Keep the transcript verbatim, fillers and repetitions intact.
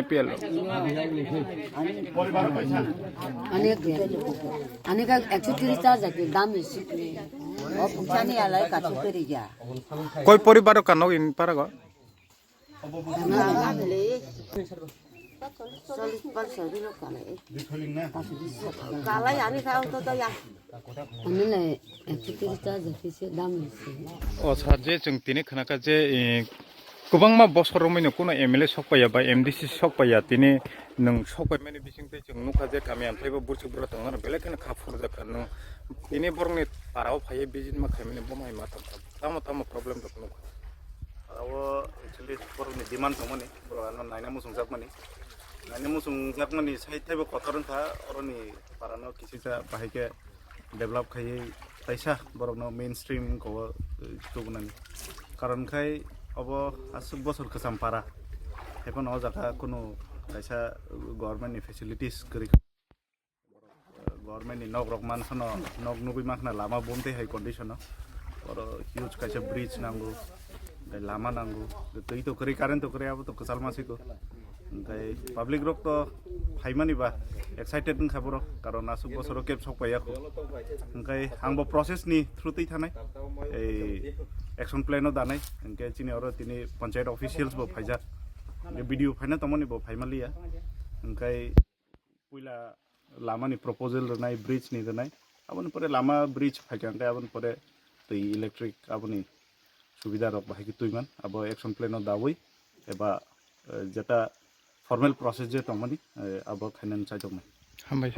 I P L. Ani ani ka ekso tris ta jati dam isi. O pungsani alai kachu kari ya. Koi poribar ka nog in parago? Kalai ani ka to ya. Ani le ekso tris ta jati se dam isi. O sir, je chwng tini khnakha je, eh, kwbangma bosor romwi no kuno M L A sok paiya ba M D C sok paiya, tini nwng sok paimani bisingtwi chwng nukha je kami amthai bo burchuk bura tongmani belai kheno kha phurjak kha nwng. Tini borokni para o phaiwi visit ma khaimani bo mai ma tongkha, tamo tamo problem rok nukha. Aro actually borokni demand tongmani, borok ano naina muchungjakmani. Ani muchung jakmani side taibo kotor wngkha, oroni parano kisisa bahai khe develop khaiwi taisa borokno mainstream wngkha o, eh, tubunani. Karon khai obo aswk bosor kwcham para, haiphano o jaga kunu kaisa government ni facilities kwrwi. Government ni nok rok mansano nok nugui mankha na lama bumtwi hai condition o. Oro huge kaisa bridge nango, tei lama nango, tei twi to kwrwi, current to kwrwi, abo to kwchal ma siko. Hingkai public rok to phaimani ba excited wngkha borok, karon aswk bosoro keb sok paiya kho. Hingkai angbo process ni through twi thanai, ei action plan o danai, hingkai chini oro tini panchayat officials bo phaijak, B D O phaina tongmani bo phaimaliya, hingkai puila lamani proposal rwnai, bridge ni rwnai, aboni pore lama bridge phaikha hingkai aboni pore twi electric aboni subida rok bahai khe twiman, abo action plan o dawi eba, eh, jeta formal process je tongmani, eh, abo khainani chaitokmani. Hambai.